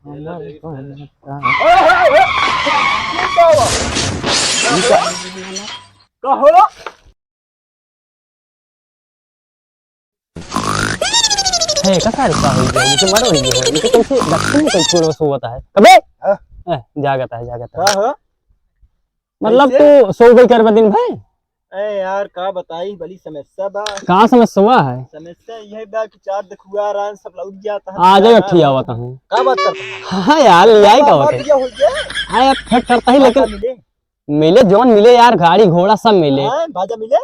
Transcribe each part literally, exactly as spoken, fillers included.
हमार बनता। ओए, ओए, ओए, ये क्या हुआ? ये क्या? कहो। हे, का सारे का हो गया? इनके मरो ही है। इनके कैसे दक्षिण में कैसे छोड़ो सोवत है? अबे! हाँ? ए, जागत है, जागत है। का हो? मतलब कैसे? तू सोबे करबे दिन भर? ए यार, का बताई, बड़ी समस्या बा। का समस्या है? समस्या यह बा कि चार दखुआ रान सब लौट जाता है। आ जाओ, हाँ। ठीक आवत हूँ। का बात करता है? हाँ यार, ले आई का बाबा होते? दिया हो गया। हाँ यार, फिट करता ही, बाबा लेकिन मिले? मिले, जौन मिले यार, गाड़ी घोड़ा सब मिले। हाँ, बाजा मिले?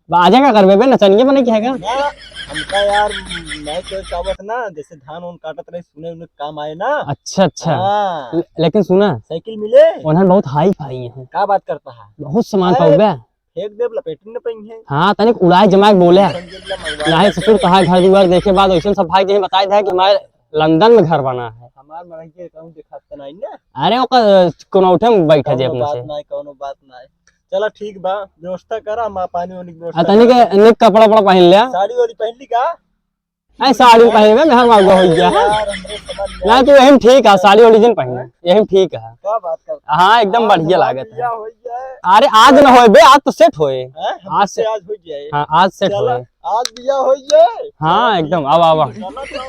बाजा का करबे बे, नचनिया बने क्या है का? ना, हमका यार, मैं तो चाहत ना, जैसे धान उन काटत रहे, सुने उन्हें काम आए ना। अच्छा, अच्छा। हाँ। ले-, लेकिन सुना, साइकिल मिले? उन्हें बहुत हाई फाई है। का बात करता है? बहुत सामान अरे, पाउबे। फेंक देब, लपेट न पइहे। हाँ, तनिक उड़ाए जमाए के बोले। समझ ला, मंगवा नहीं, लेते। ससुर कहा घर दुआर देखे बाद वैसन सब भाई जैसे बताए थे कि हमारे लंदन में घर बना है। हमार मरई के कहूँ देखात त नहीं ना। अरे, ओकर, अ, कोनो उठे में बैठा जे कौनो अपने बात से। नहीं, कौनो बात नहीं। चला ठीक बा, व्यवस्था करा, हम पानी वानी की आ, व्यवस्था तनिक करा। निक कपड़ा उपड़ा पहन ले। साड़ी वाड़ी पहन ली का? ऐ साड़ी पहने में मेहर मांगो हो गया है। यार, हमरे समझ में नहीं, तू यही में ठीक है, साड़ी वाली जिन पहने, यही में ठीक है। क्या बात करता? हाँ, एकदम हाँ, बढ़िया हमार लागत है। बिया हो जाए। अरे, आज न होए बे, आज तो सेट होए। हैं? हम आज से से आज हो जाए। हाँ, आज सेट चला, होए। आज बिया हो जाए। हाँ, एकदम, आवा, आवा। चला तो,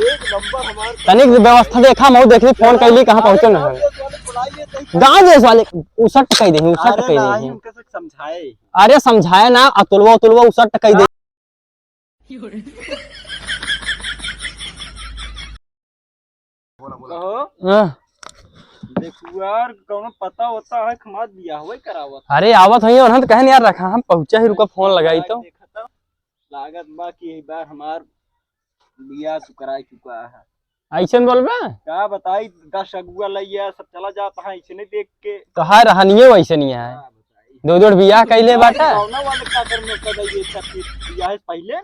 एक नंबर हमार तनिक व्यवस्था देखा, मऊ देखली, फोन कैली, कहाँ अरे, पहुँचो ना गाँव है। देश वाले बुलाई लेते हैं। गाँव देश वाले उसट कह दे, उसट अरे, कह ना, दे। उनका से समझाए। अरे, समझाए ना, अतुलवा, उतुलवा उसट कह दे। कहो। हाँ। देखो यार, कौनो पता होता है, हमार बियाह वही करावत। अरे, आवत है, उन्हें तो कहन यार रखा, हम पहुँचा ही, रुका, फोन लगाई तो। देखा तो, लागत बा कि यही बार हमार बियाह सुकराई चुका है। ऐसन बोलबे? का बताई, दस अगुआ लइया सब चला जाता है, ऐसे नहीं देख के। तोहार रहनिये वैसे नहीं है। का बताई? दो जोड़ बियाह कैले बाटा। कौना वाले का कर में कर ये सब चीज बियाह है पहले?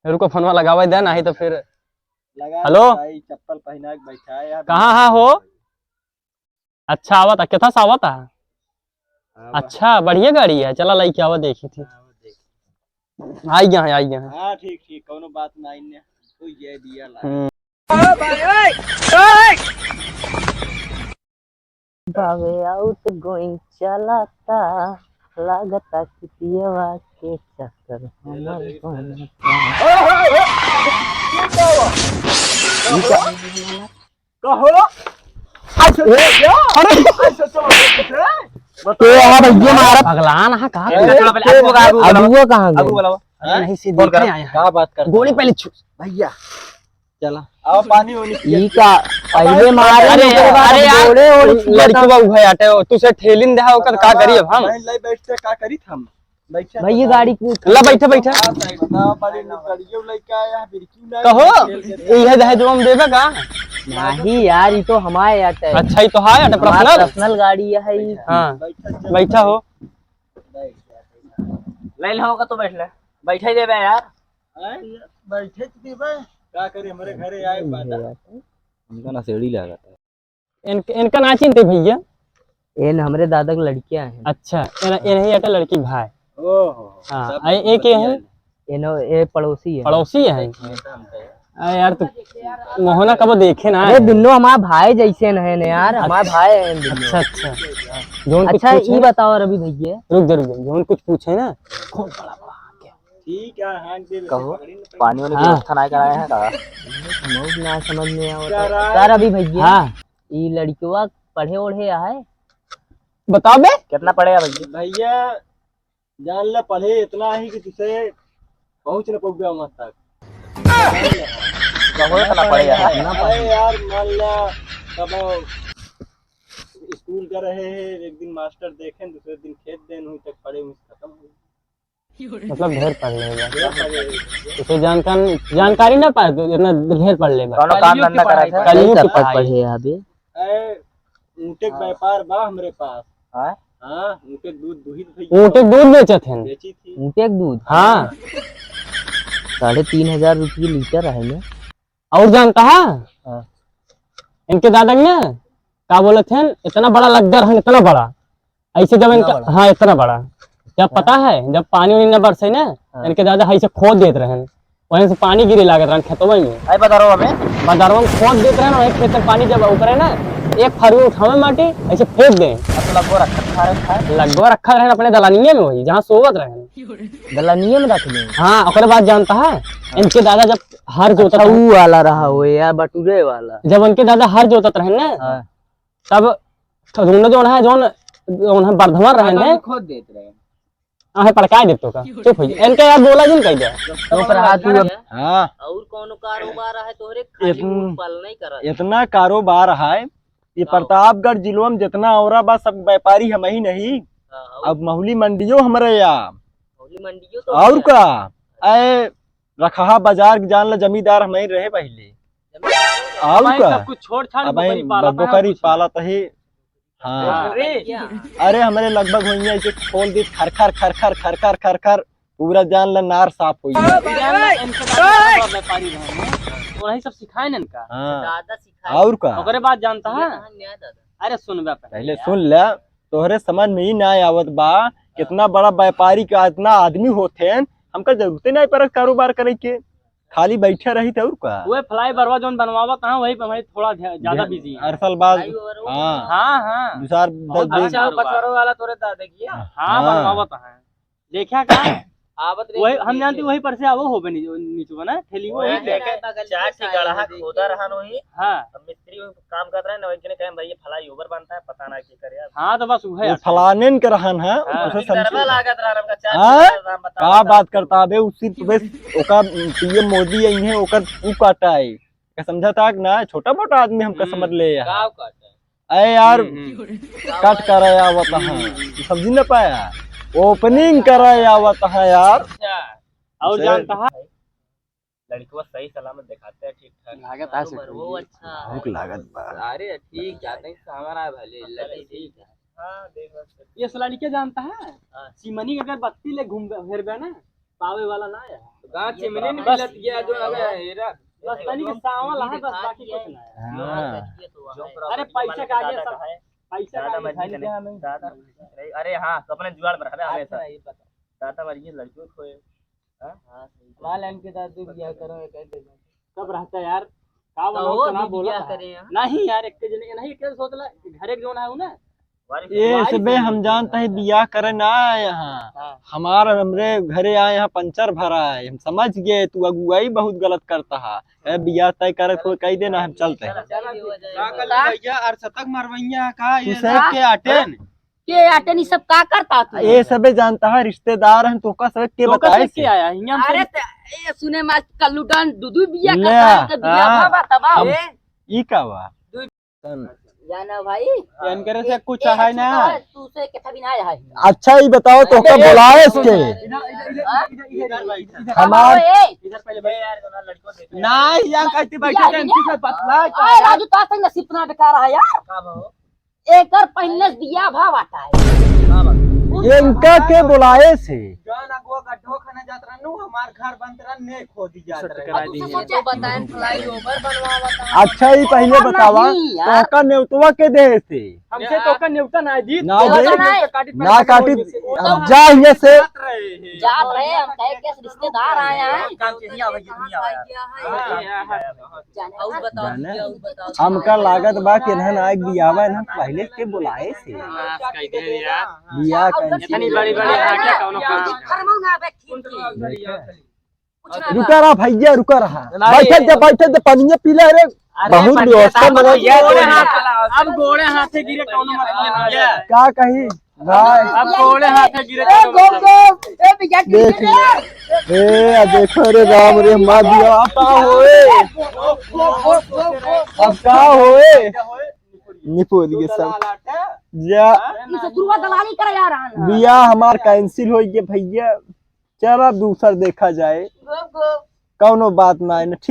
रुको, फोनवा लगावे दे, नहीं तो फिर। लगा हेलो? भाई, चप्पल पहना के बैठा है यार। कहाँ है हो? अच्छा, आवत है, केथा से आवत है? हाँ, बस। अच्छा, बढ़िया गाड़ी है, चला लइके आवा, देखी थी। हाँ, वो देख। आई गया है, आई गया है। हाँ, ठीक, ठीक, कौनो बात ना, इन्ने कोई ये दिया ला। हम्म। ओ भाई, ओए, ओए। बावे आउट गोइंग चलाता, लागता कि पियवा के चक्कर हमर बनता। ओए, ओए, ओए। ये क्या हुआ? ये क्या? कहो। अच्छा, ए, क्या? अरे। अच्छा, चलो, ठीक है। तो यार, ये मारा। पगलान है, कहाँ अरे, पे? अबुआ कहाँ गए? अबुआ कहाँ गए? अबुआ बुलाओ। अरे, नहीं, से फोन देखे करो। आया है। का बात करता गोली है? पहले छू। भैया, चला। आओ, पानी वानी पिया। ई का? पहले मारे, अरे, ओकरे बाद अरे यार, गोले और लड़की बाबू भाई आटे हो, तू से ठेलिन दे, ओकर का करी अब हम? नहीं, ले बैठते, का करी हम? बैठा भैया, बताओ। गाड़ी की ला, बैठा, बैठा। हाँ, सही बताओ, बड़ी लड़कियों लइका आया, बिरकी ना कहो, खेल के ये दहेज में देबे का? नहीं यार, ये तो हमारे यार है। अच्छा, ये तो है, यार, हमारा पर्सनल? पर्सनल गाड़ी है ये। हाँ, बैठा, चल, बैठा हो। बैठ जा, बैठ जा। ले लो का तो बैठ ले, बैठे ही देबे यार। हैं? बैठे तो देबे। का करे, हमारे घरे आए बाटा। उनका ना सेड़ी लागत है। इन-, इनका ना चिन्हते भैया? एन हमरे दादा के लड़किया हैं। अच्छा, एन, एन ही अटे लड़की भाई। ओहो, हाँ, सब आ, ए के हैं? एनो, ए पड़ोसी है। पड़ोसी है? आ यार, तू मोहना कबो देखे ना अरे, है। दुन्नो हमार भाई जैसे न है न यार, हमार अच्छा। भाई हैं दुन्नो। अच्छा, अच्छा। जौन कुछ अच्छा, पूछे ई ना। बताओ रवि भैया। रुक जा, रुक जा, जौन कुछ पूछे ना, खूब बड़ा बड़ा आके। ठीक है, हाँ, दे दे, कहो, पकड़ी ना, पकड़ी। पानी वानी हाँ। व्यवस्था नहीं कराए हैं का? हम ना समझ में आवत है। क्या रहा है? का रवि भैया? हाँ। ई लड़कवा पढ़े ओढ़े है? बताओ बे। कितना पढ़े है भैया? भैया, जान ले, पढ़े इतना ही कि तुसे पहुँच न पउबे वहाँ तक। बहुत ना पढ़े यार। अरे यार, मान ला, कब स्कूल का रहे हैं, एक दिन मास्टर देखें, दूसरे दिन खेत देन हुई तक पढ़े हुई खत्म हुई। मतलब ढेर पढ़ ले बा। ढेर पढ़े हुई। उसे जानकार-, जानकारी ना पाए, तो इतना ढेर पढ़ ले बा। कौनो काम कलयुग की धंधा पढ़ाई करा था? कलयुग की कलयुग की पढ़ाई। पढ़े अभी। ए, ऊँटे के हाँ। व्यापार बा हमरे पास। हाँ? हाँ, ऊँटे के दूध दुहित भैया। ऊँटे के दूध बेचत हैं? बेची थी। ऊँटे के दूध? हाँ। साढ़े तीन हजार रुपये लीटर है ना? और जानता है? हाँ। इनके दादा ने का बोलत हैं, इतना बड़ा लग्गर है, इतना बड़ा। ऐसे जब इतना इनका, बड़ा? हाँ, इतना बड़ा। जब हाँ। पता है, जब पानी उनी न बरसे ना, हाँ। इनके दादा ऐसे खोद देत रहन। वहीं से पानी गिरे लागत रहन खेतवा में। अरे बदरवा में? बदरवा में खोद देत रहन, वहीं खेत में पानी जब उतरे ना, एक फरुआ उठावे माटी, ऐसे फेंक दे। अब तो लगवा रखा था, रखा है। लगवा रखा रहन अपने दलानिया में, वही जहाँ सोवत रहन। दलानिया में रख दे। हाँ, ओकरे बाद जानता है, इनके दादा जब हर जोतत अच्छा, रहन, ऊ वाला रहा हो यार, बटुरे वाला। जब उनके दादा हर जोतत रहन ना, हाँ। तब दोनों जौन है, जौन, जौन है बर्धमान रहन है, खोद देत रहे। आहे पड़काए देतो का। चुप हो जा। इनके यार बोला जिन कह दे। चुप रहा तू अब। हाँ। और कौनो कारोबार है तोहरे, खाली इतन-, ऊपर नहीं करत। इतना कारोबार है, ये हाँ। प्रतापगढ़ जिलों में जितना औरा बा, सब व्यापारी हम ही नहीं। हाँ, और अब महुली मंडियो हमरे या। महुली मंडियो तो और है। का? ऐ रखहा बाजार के जान ला, जमींदार हम ही रहे पहले। जमींदार और भाई का? सब कुछ छोड़ छाड़ अब के भाई बकरी पालत बकरी है, कुछ पालत है। हाँ। हाँ। अरे। अरे, हमरे लगभग होइया ऐसे खोल दी, खर, खर, खर, खर, पूरा जान ला नार साफ होई। जान ला इनके दादा बड़ा व्यापारी रहे हैं। तो वही सब सिखाए न इनका। हाँ। दादा सिखाए। और का? ओकरे बाद जानता है? ये कहाँ न्याय दादा? अरे सुन बे पहले पहले यार। सुन ले, तोहरे समझ में ही ना आवत बा, कितना बड़ा व्यापारी का इतना आदमी होते हैं, हमका जरूरते नहीं पड़त कारोबार करे के। खाली बैठे रही थे और का? वह फ्लाई बरवा जौन बनवावत हैं, वही पे भाई थोड़ा ध्या-, ज्यादा ध्यान, busy हैं। अरसल बाज, फ्लाई ओवर वो हाँ। हाँ, हाँ। दो चार बहुत दस बीस अच्छा, वो पचवरवा वाला तोरे दादा की है? हाँ, हाँ। बनवावत हैं। देखा का? आवत रही वही, हम जानती वही पर से आवो हो बे नी-, नीचवा ना, ठेली वो वही वही देखे, बगल चार में ठे गड़हा साइड खोदा देखे। रहन वही। हाँ। अब मिस्त्री वही काम करत रहे ना, वही के कहे, "भाई, ये फ्लाई ओवर बनता है, पता ना के करे अब।" हाँ, तो बस वही वो आता है। फलानेन के रहन है, हाँ। उसे अभी समझ गरबा लागत रहा, हमका चार हाँ? ठे गड़हा नाम बता, का बता। बात करता अबे, उ सिर्फ बस ओका पीएम मोदी आई है, ओकर उ काटा है। का समझा था कि ना, छोटा मोटा आदमी हमका हम्म। समझ ले यहाँ। गाँव काटा है। अरे यार, हम्म, हम्म। कट करे आवत है। हम्म। तू समझी ना पाया? Opening करे आवत है यार। अच्छा। और उसे जानता है? लड़कवा सही सलामत दिखाते हैं, ठीक ठाक। लागत है से वो कोई। अच्छा है। भूख लागत बा। अरे ठीक, जाते ही सामर आए भले, लड़की ठीक है। हाँ, देख बस। ये सलानी क्या जानता है? हाँ। चिमनी के अगर बत्ती ले घूम हेरबे ना, पावे वाला ना है। तो कहाँ चिमनी बस। निकलत गया जो अबे हीरा। बस तनी के सावल है, बस बाकी कुछ ना है। हाँ। अरे पैसा का आगे सब, पैसा का आगे खाली क्या हमें? दादा, अरे हाँ, तो अपने जुगाड़ में रहबे हमेशा। अच्छा, ये बता। दादा मर गए, लड़कियों खोए। हाँ? हाँ, सही बात। मान लेन के दादू बियाह करो, एक एक दिन। कब रहता यार? का तो बनाओ, वो तना भी बोला बियाह था। करे हैं। नहीं यार, एक के जने के नहीं, एक के सोच ला, घर एक जोन है ना। ये सबे हम जानता है बियाह करे ना आए यहाँ। हाँ। हमारा हमरे घरे आए यहाँ पंचर भरा है। हम समझ गए तू अगुवाई बहुत गलत करता है। ए, बियाह तय करे तो कह देना, हम चलते हैं। चलो, चलो, चलो, चलो। का कर ले भैया, अरसतक मरवैया का, ये किसे? सब के आटेन? के आटेन, ई सब का करता तू? ये सबे जानता है, रिश्तेदार हैं, तो का सबे के तोका बताए से से? के आया? हियाँ हम अरे सब त-, ये सुने मा कल्लू डन दू दू बियाह ले। करता है, तो बियाह हाँ। भा बा तबा हम हो। ई का बा? जाना भाई। इनकरे से ए-, कुछ ए-, है ना। तू से कितना भी ना है। अच्छा, ई बताओ, तो का अरे, बोलाए इसके? हाँ? हमार ए, ना, यहाँ कहती बैठे थे, इनकी से बतला, ए, राजू, तो आज तक नसीब ना बेकार है यार। का भाव? एकर पहले से बियाह भा बाटा है। का बात? इनका के बोलाए से? जौन अगुआ गड्ढो खाने जात रहनु, हमार घर बनत रहा, ने खोदी जात रहे। करा अब दी तुमसे है। सोचे बताएं, flyover बनवावत है। अच्छा, ई पहिले बतावा, नहीं यार। तोहका नेवतवा के दे से? हमसे तोहका नेवता ना दी। ना दे। नेवता ना काटी, ना काटी। अब जा हियां से। जात रहे, हम कहे के रिश्तेदार आए हैं। काम से ही आवे, जितनी आवे। हाँ, हाँ, हाँ। और बताओ जाने? भैया, और बताओ। हमका लागत बा कि इन्हन आए बियावा, इन्हन पहले के बुलाए से। माफ कर दे यार। बियाह इतनी कैंसिल। बड़ी बड़ी आँखें कौनो काम। देखा। रुका रहा भैया, रुका रहा। नहीं। बैठत जा, बैठत जा, पनिया पी ले रे। अरे बहुत भैया, व्यवस्था अब बना गोड़े दिया। हाथ, अब गोड़े हाथे गिरे कौनो मतलब नहीं है। का कही? भाई। अब गोड़े हाथे गिरे ए, कौनो गो, मतलब गो, ए, भैया, देख ले। ए, आ देखो रे राम रे, मार दिया। अब का होए? अब का होए? निपोर ये सब। जा। ई ससुरवा दलाली करे जा रहा है। बियाह हमार कैंसिल हो गया भैया। चला दूसर देखा जाए। गो, गो। कौनो बात ना है ना, ठीक।